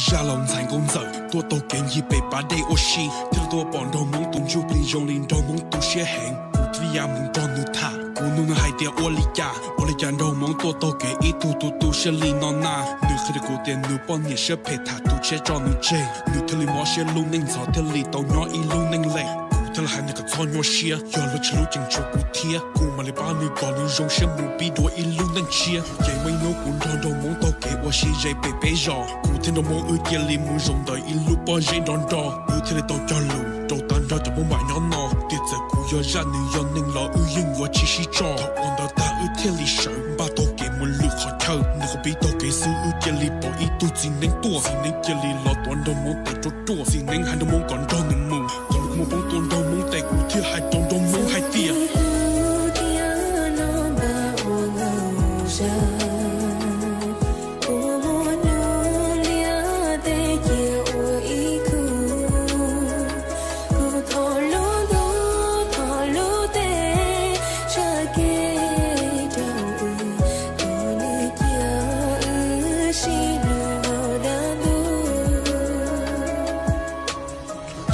Zaj laus ntxhais nkauj ntxawm tuaj taug kev ncig pem pas dej ua si, thiaj li tuaj pom nraug hmoob tus ntsuj plig zoo li nraug hmoob tu siab heev. Kuv thiaj li ya mus nrog nws tham, kuv nug nws hais tias ua li cas, ua li cas nraug hmoob tuaj taug kev ib tug tu tu siab li no na. Nws qhia rau kuv tias nws poj niam siab phem tham tus tshiab tso nws tseg, nws thiaj li mob siab lub neej ntxhov thiaj li tau nyob ib lub neej lem. Kuv thiaj li hais nws kom txhob nyuaj siab, yog luag tsis hlub tseem tshuav kuv thiab, kuv mam li pab nws kom nws zoo siab mus pib dua ib lub neej tshiab. Ces muaj ib hnub kuv nrog nraug hmoob taug kev ua si ze pem peb zos, kuv thiab nraug hmoob wb cia li mus zaum ntawm ib lub pob zeb nrov nro, wb thiaj li tau cog lus rau tag nrho cov Hmoob Npam nyob no tias txawm kuv yog zaj nws yog neeg los wb yeej yuav tsis sib tso. Thaum uas ntawd tag wb thiaj li sawv npaj taug kev mus lwm qhov chaw, nws qhov pib taug kev xwb wb cia li pom ib tug txiv neeb tuaj, txiv neeb cia li los tuav nraug hmoob tes ruaj ruaj, txiv neeb hais nraug hmoob kom nrog nws mus, thaum lub hmoob poob tuaj nraug hmoob tes kuv thiaj hais rau nraug hmoob hais tias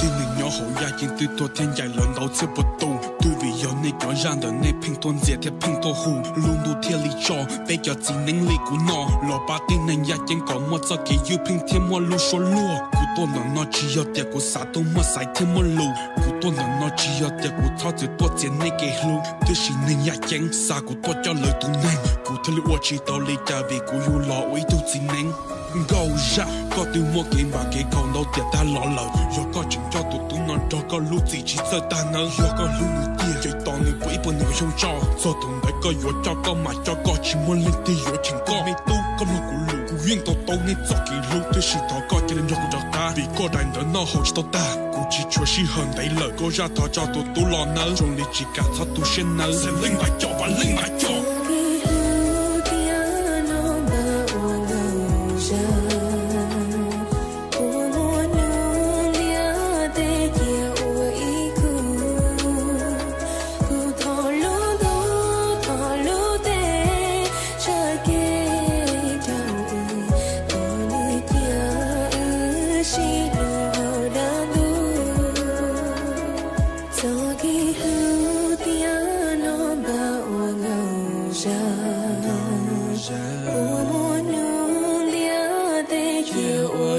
Tib neeg nyob hauv yaj ceeb twb tuag thiab ncaim lawv ntau txhiab puas tus, twb vim yog nej cov zaj ntawd nej pheej tuaj ntxias thiab pheej tuaj hu, lub ntuj thiaj li tso peb cov txiv neeb li kuv no los pab tib neeg yaj ceeb kom muaj txoj kev ywj pheej thiab muaj lub suab luag. Kuv tuaj ntawm no tsis yog tias kuv xav tuaj muaj xaiv thiab muaj lus, kuv tuaj ntawm no tsis yog tias kuv txhob txwm tuaj txiav nej kev hlub, tiam sis neeg yaj ceeb xa kuv tuaj coj lawv tus neeg, kuv thiaj li ua tsis tau li cas vim kuv yug los ua ib tug txiv neeb. Nkauj Zaj, koj twb muaj kev npam kev khaum ntau tiam tag los lawm, yog koj tseem coj tus tub no nrog koj lub txim tsis txawj tag nawb. Yog koj hlub nws tiag ces tos nws puv ib puas nws xyoo tso, txog thaum ntawd koj yuav coj koj mam coj, koj tsis muaj leej twg yuav cheem koj. Me tub, koj mloog kuv lus, kuv yeej to taub nej txoj kev hlub, tiam sis thov koj cia li nrog kuv rov qab, vim koj daim ntawv noj haus tsis tau tag. Kuv tsis tshuav sij hawm ntev lawm, Nkauj Zaj thov tso tus tub los nawb, zoo li tsis kam txhob tu siab nawb. Leej Vam Coj, Vam Leej Vam Coj. Txoj kev hlub tiag no npaj ua Nkauj Zaj, ua muaj hnub ntiaj teb cia ua